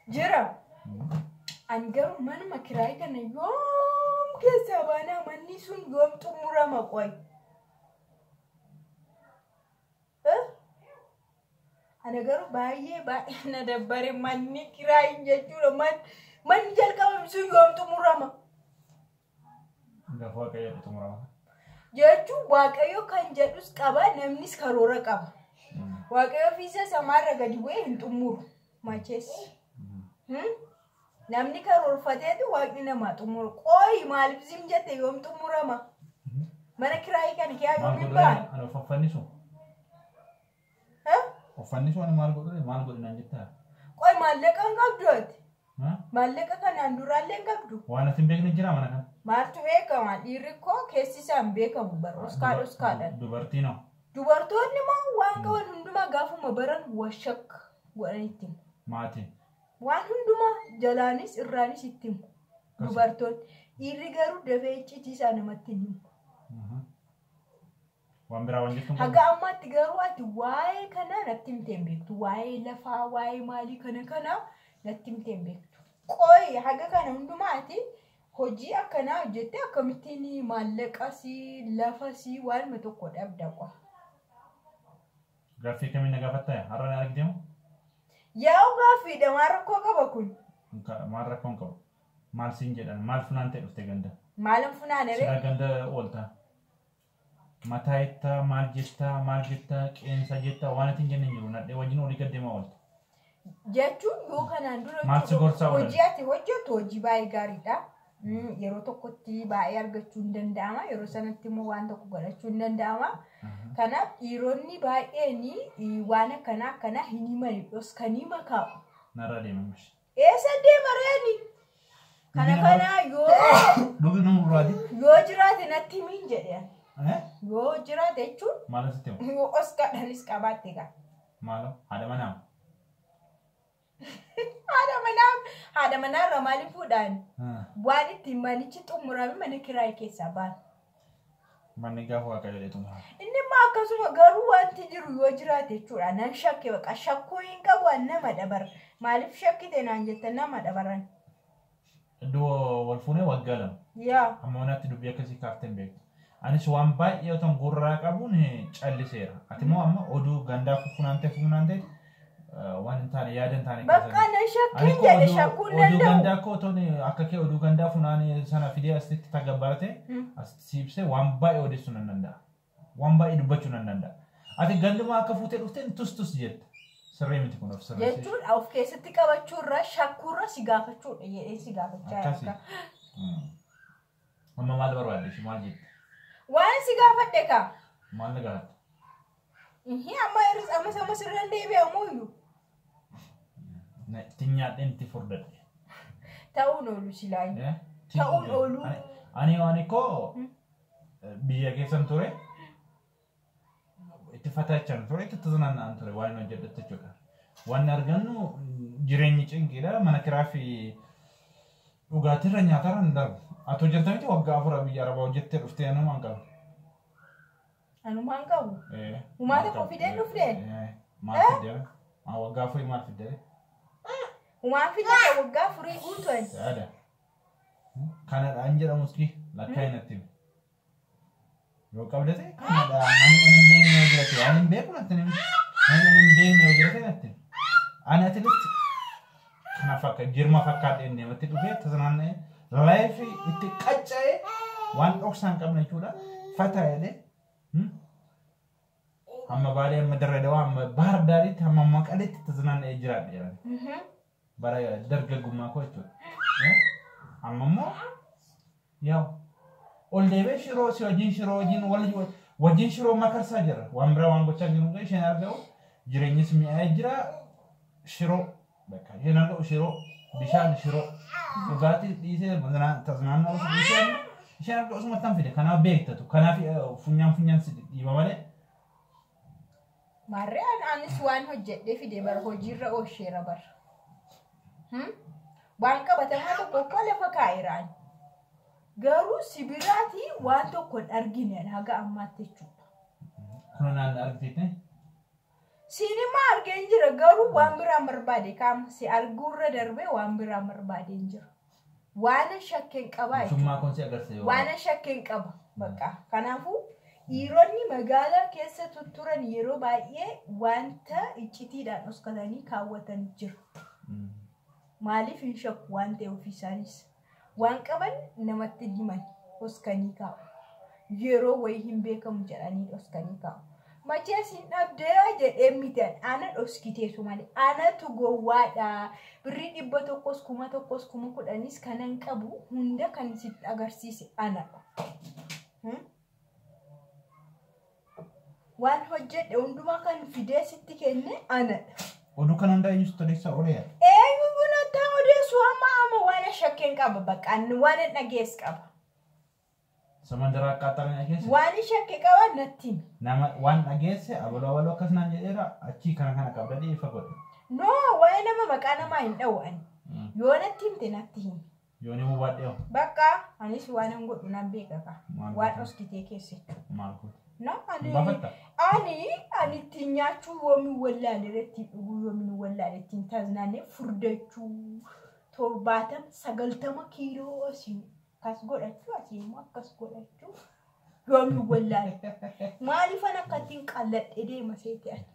Jira. Ani garuu manuma kiraayii kana yoom keessaa baanaa manni sun yoom xumurama qoy? Ana garuu baay'ee baay'ee na dabbare manni kiraayiin jechuudha. Manni jalqabame sun yoom xumurama? Gaafa Waaqayyo jedhu xumurama. Jechuun Waaqayyo kan jedhus qaba namnis karoora qaba. Waaqayyo ofiisa samaarra gadi bu'ee hin xumuru. Machees. Namni karoorfateetu waaqni namaa xumuru. Qooyi maaliif zim jette yoom xumurama? Mana kiraayii kana kiyaa Maal yoom hin godhu ba'an? ani of fannisu? Of fannisu ani maal godhu maal godhu naan jettaa? Qooyi maallaqa hin qabdu ati. Maallaqa kanaan duraallee hin qabdu. Waan ati hin beekne jira mana kana. Maaltu beekama? Dhiirri koo keessi isaa hin beekamu bara oskaa oskaadhaan. Dubartiin hoo? Dubartoonni immoo waan qaban hundumaa gaafuma baran washak godhan itti himu. Maatiin. Waan hundumaa jalaanis irraanis itti himu. Dubartoonni. Dhiirri garuu dafee icciitii isaa namatti hin himu. Waan biraa waan jettu hin Haga ammaatti garuu ati waa'ee kanaa natti himtee hin beektu. Waa'ee lafaa, waa'ee maalii kana kana natti himtee hin beektu. Qooyi haga kana hundumaa ati hojii akkanaa hojjettee akkamittiin maallaqasii, lafasii waanuma tokko dhabda qofa. Gaaffii kamiin na gaafattaa? Har'a na argite moo? Yaa'u gaaffiidha maal rakkoo qaba kun? Maal rakkoo hin qabu? Maal siin jedhan? Maal funaantee dhufte ganda? Maalan funaane ree? Sila ganda oolta. Mataa jettaa, maal jettaa, maal jettaa, qeensa jettaa, waan ati hin jenne hin jiru. Nadhee wajjin olii gad deemaa oolta. Jechuun yoo kanaan dura Maal si gorsaa oolan? hojii ati hojjetu hojii baay'ee gaariidha. Yeroo tokkotti baay'ee argachuu hin danda'ama. Yeroo sanatti immoo waan tokko godhachuu hin danda'ama. Kanaaf dhiironni baay'een waan akkanaa akkanaa hin himani dhoskanii makaa'u. Narra deema mishi. Eessa deema reeni? Kana kana yoo Dhugi nama muraati. yoo jiraate natti himiin jedhe. Yoo jiraate jechuun Maal asitti himu? yoo oskaadhaanis qabaatte gaa. Maalo? Haadha manaa. Haadha manaa haadha manaarra maaliif fuudhaan? Waan ittiin manichi xumurame mana kiraayii keessaa baana. Manni gaafa Waaqayyo jedhee xumurama. Inni immoo akkasuma garuu wanti jiru yoo jiraate jechuudha. Nan shakke baqa shakkuu hin qabu an nama dabara. Maaliif shakkite naan jette nama dabaran. Iddoo wal fuunee waggaa 2. Yaa. Amma manatti dubbii akkasii kaaftee hin beektu. Anis waan baay'ee otoo gurraa qabuun calliseera. Ati immoo amma oduu gandaa funaantee funaantee waan hin taane yaada hin taane Bakka nan shakkiin jedhe shakkuu hin Oduu danda'u. gandaa koo otoo akka kee oduu gandaa funaanee sana fidee asitti tagabbarate asitti siibsee waan baay'ee odeessuu nan danda'a. Waan baay'ee dubbachuu nan danda'a. Ati ganduma akka fuutee dhufteen tus tus jetta. Sirrii miti kun of sirreessi. Jechuun of keessatti qabachuurra shakkuurra si gaafachuudha jedhee si gaafachaa Akkasi. jira. Amma maal barbaadde ishee maal jette? Waan si gaafadhe kaa. Maal na gaafatte? Amma irris amma sama sirraan deebi'amu iyyuu. Itti nyaadheen itti furdadhe. Ta'uun oolu silaayyuu. Ta'uun oolu. Ani waan koo biyya keessan ture itti fatachaan ture itti tazanaanna'an ture waan hojjedhatti jechuudha. Waan argannu jireenyi cinqiidha mana kiraa fi dhugaatiirra nyaatarra hin darbu. Ati hojjetta miti waggaa 4 biyya arabaa hojjettee dhuftee anumaan qabu. Anumaan qabu. Humaa tokko fidee dhuftee? Maal fiddee? Waggaa 4 maal fiddee? Humaan fidee waggaa 4 guutuun. Yaada. Kanadhaan jedhamus lakkaa'ee natti himi. Yoo qabdate kanadha. Ani hin beekne yoo jirate ani hin beeku natti himi. Ani hin beekne yoo jirate natti himi. Ani atleast kana fakka jirma fakkaadheen namatti dhufee tasanaanna'ee laayifii itti qacca'ee waan dhoksaa hin qabne jechuudha. Fataa jedhee hamma Baalee hamma Dirree Dawaa hamma Baahar Daariitti hamma Maqaleetti tasanaanna'ee jiraadhe jedhan. Bara dargaggummaa koo jechuudha. Amma immoo yaa'u ol deebee shiroo si wajjin shiroo wajjin wal wajjin shiroo makarsaa jira. Waan biraa waan gochaa jiru isheen argamu jireenyis mi'aayee jira shiroo bakka isheen argamu shiroo bishaan shiroo dhugaatii dhiisee tasnaannoo dhiisee isheen argamu osuma tan fide kanaaf beektatu kanaaf funyaan funyaan si dhiiba malee. Maarree anis waan hojjedhee fide bara hojiirra oolcheera bara. Waan qabatamaa tokko akka lafa kaa'eeraan. Garuu sibiraatii waan tokko hin argine haga ammaatti jechuudha. Kun naan argiteetti? Siinimaa argeen jira garuu waan biraan barbaade qaama si arguurra darbee waan biraan barbaade hin jiru. Waan shakkeen qabaa jechuudha. Mushummaa kun si agarsiisa yoo. Waan shakkeen qaba bakka. Kanaafuu dhiironni magaalaa keessa tutturan yeroo baay'ee wanta iccitiidhaan dhoksatanii kaawwatan jiru. Maaliif hin shakku waan ta'e ofii isaanis. Waan qaban namatti himan dhoksanii kaa'u. Yeroo wayii hin beekamu jedhanii dhoksanii kaa'u. Machees hin dhabdee jedhee miti ana dhoksiteetu malee anatu gowwaadha. Birrii 100s 1000s 10,000s kanan qabu hunda kan sitti agarsiise anadha. Waan hojjedhe hundumaa kan fidee sitti kenne anadha. Oduu kana hundaa eenyutu odeessaa oolee? Eenyuyyuu natti odeessu amma amma waan shakkeen qaba bakka waan dhagees qaba. Samandaraa akkaataa dhageesse? Waan shakke qaba natti himi. Nama waan dhageesse abaloo abaloo akkas naan jedheera achii kana kana qabda dhiifa godhe. No waa'ee nama maqaa namaa hin dha'u ani. Yoo natti himte natti himi. Yoo ni hubadhe hoo? Bakka anis waan hin godhu nan beeka ka. Maal Waan godhu? dhoksitee keessa jechuudha. Maal godhu? No ani Baafatta? ani ani ittiin nyaachuu yoomiin wallaale ittiin dhuguu yoomiin wallaale ittiin taznaanee furdachuu 70 90 kiiloo asiin akkas godhachuu asii immoo akkas godhachuu yoomiin wallaale. Maaliifan akka ittiin qalladhee deema seete ani?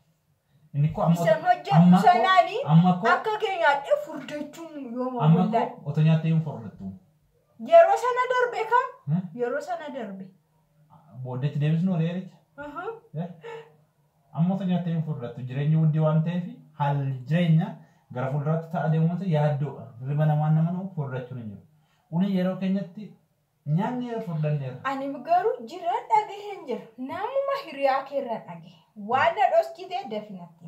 Inni koo amma Isan hojjedhu amma koo sanaanii amma koo akka kee nyaadhee furdachuun yooma amma wallaale. koo otoo nyaattee hin furdattu. Yeroo sana darbe kam? Yeroo sana darbe. Booddeetti deebisnu reericha. Amma otoo nyaattee hin furdattu jireenyi hundi waan ta'eef haalli jireenya gara fuulduraatti ta'a deemuun yaaddoodha. Hirriba namaan nama nama furdachuun hin jiru. Uni yeroo keenyatti nyaanni yeroo furdanneera. Ani garuu jira dhagaheen jira. Namuma hiriyaa keerra dhagahe. Waan na dhoksitee dafinatti.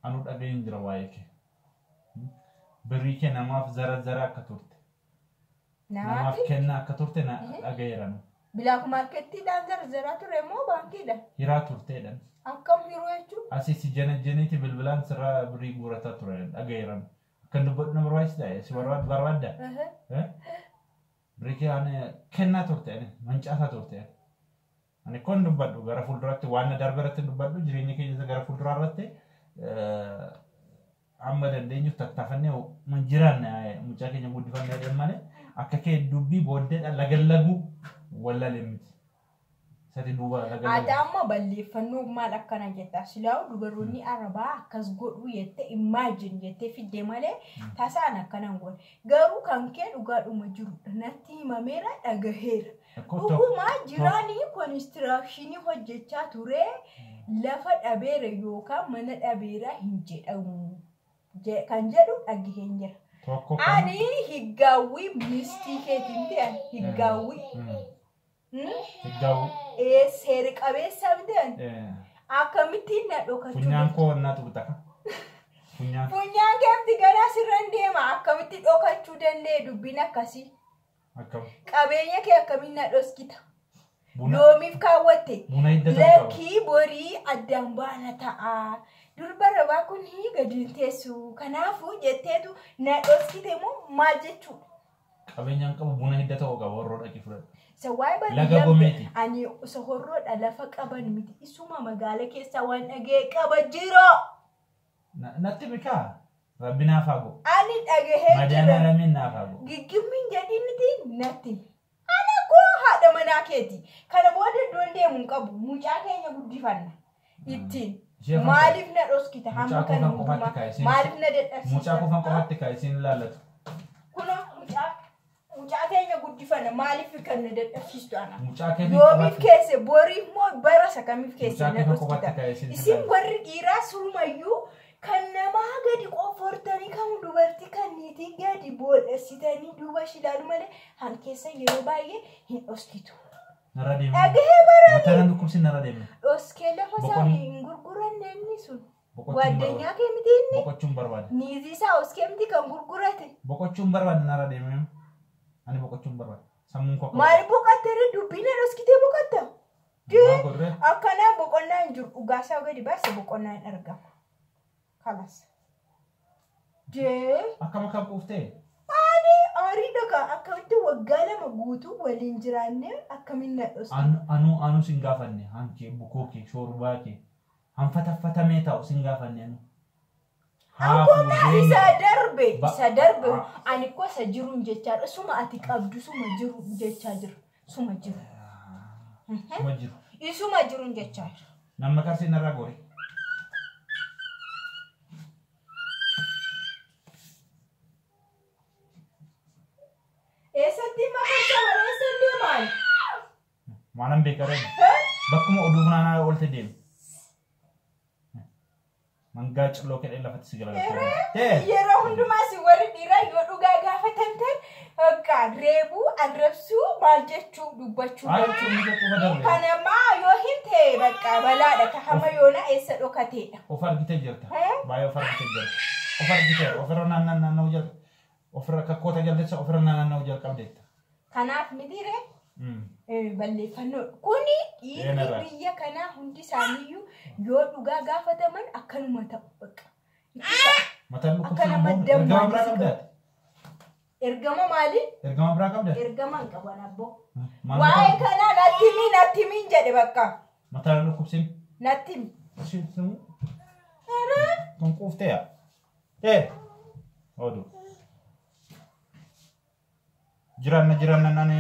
Anuu dhagaheen jira waa'ee kee. Birrii kee namaaf zara zara akka turte. Namaaf Namaaf kennaa akka turte na dhagaheera. Bilaak maarkettiidhaan zara zaraa ture moo baankiidha? Hiraa turteedha. Akkam hiruu jechuun? Asii si jana janiiti bilbilaan sirraa birrii guurataa ture dhagaheera. Akkan dubbadhu na barbaachisa si barbaadda. Birrii kee ani kennaa turte ani mancaasaa turte ani. Ani kon dubbadhu gara fuulduraatti waan na darbe irratti dubbadhu jireenya keenya gara fuulduraa irratti amma dandeenyuuf tattaafannee jiraanne mucaa keenya guddifannee deemne malee akka kee dubbii booddeedhaan lagallaguu wallaalee miti. Sati duuba Ati lagallaguu. amma balleeffannoo maal akkana jetta? Silaa'u dubaroonni arabaa akkas godhu jettee imaajin jettee fidde malee tasaan akkana hin goone. Garuu kan kee dhugaadhuma jirudha. Natti himameera dhagaheera. Dhuguma jiraanii konistiraakshinii hojjechaa ture lafa dhabeera yookaan mana dhabeera hin jedhamu kan jedhu dhagaheen jira. Tokko kan. Ani higgaawwii mistii keetiin ta'an higgaawwii. Higgaawwii. Seera qabeessa ta'an akkamittiin na dhokachuu Funyaan koo naatu bitaka. Funyaan. Funyaan keefti gara sirran deema akkamitti dhokachuu danda'e dubbiin akkasii. Akkam. Qabeenya kee akkamiin na dhoskita? Buna. Yoomiif kaawwatte? Buna hidda ta'uu qaba. Lakkii borii addaan baana ta'a. Durba rabaa kun gadi hin teessu. Kanaafuu jetteetu na dhoskite moo maal jechuudha? Qabeenyaan qabu buna hidda ta'uu qaba warroo dhaqi fudhadhu. Isa waa'ee Laga baadiyyaa gomeeti. ani isa horroodha lafa qaban miti. Isuma magaala keessaa waan dhaga'e qaba jira. Natti bikaa. Rabbi naaf haa godhu. Ani dhagahee Madaana jira. lameen naaf haa godhu. Giggimmiin jedhiniti natti. Ana koo haadha manaa keeti. Kana booda iddoon deemu hin qabu. Mucaa keenya guddifanna. Ittiin. Ishee afaan Maaliif na dhoskita Mucaa hamma kana kofan qofaatti hundumaa? kaa'e. Maaliif na dadhabsiisa? Mucaa kofan qofaatti kaa'e isiin ilaallatu. Kunoo mucaa keenya guddifanna maaliif kan na dadhabsiistu ana? Mucaa kee Yoomiif keesse boriif moo bara isa kamiif keesse Mucaa na kee qofaatti dhoskita? kaa'e isiin Isin warri dhiiraa surumayyuu kan namaa gadi qofortanii kan dubartii kan niitii gadi boodhessitanii duuba ishee ilaalu malee han keessa yeroo baay'ee hin dhoskitu. Narra deemu. Dhagahee bara Mataa nan dhukkubsi narra deemu. dhoskee lafa isaa Boqonni. hin gurguranne inni sun. Boqochuun Waddeenyaa barbaada. kee miti inni. Boqochuun barbaada. Niitii isaa oskee miti kan gurgurate. Boqochuun barbaada narra deemu. Ani boqochuun barbaada. Sammuun koo akka Maal boqottee dubbiin dhoskitee boqotta? Maal godhuree? Akkanaa boqonnaa hin jiru. Dhugaasaa gadi baase boqonnaa hin argama. Kalas. Jee. Akkam akkam quuftee? Ani aarii dhagaa akkamitti waggaa 2 guutuu waliin jiraannee akkamiin na dhoskite? Anuu anuu sin gaafanne hankee bukoo kee shoorbaa kee Hanfataffatamee taa'u sin gaafanne nu. Akkuma isa darbe isa darbe Ah. ani ko isa jiruun jechaa jira. Suma ati qabdu suma jiru jechaa jira. Suma jiru. Suma jiru. Isuma jiruun jechaa jira. Nama karsee narraa goori. Eessatti makarsa malee eessa deemaan? Maalan beekaree? Bakkuma oduu funaanaa oolte deemu. Mangaa cilloo kedhee lafatti si galagalcha. Yeroo hundumaa si warri dhiiraa yoo dhugaa gaafatamtan bakka reebuu, arrabsuu, maal jechuu, dubbachuu. Haa jechuun ni quba darbe. Kanamaa yoo himte bakka balaadha. Ka hama yoona eessa dhokateedha. Of argitee jirta. Baay'ee of argitee jirta. Of argitee ofirra naannoo naannoo jalqa. Ofirra kakkoota jaldeessa ofirra naannoo jalqabdeetta. Kanaaf mitiiree balleeffannoo kuni dhiirri Seenarraa. biyya kanaa hundi isaaniiyyuu yoo dhugaa gaafataman akkanuma ta'u bakka. Itti Mataan Akka dhukkubsuu nama immoo ergama dammaa biraa si qabdaati. Ergama maali? Ergama biraa qabdaati. Ergama hin qaban abboo. Maal Waa'ee mataan- kanaa natti himi natti himin jedhe bakka. Mataan dhukkubsin. Natti himi. Kun quuftee yaa. Ee. Oduu. Jiraanna jiraanna nani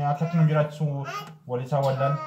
akkatti nu jiraachisu wal isaa wallaan.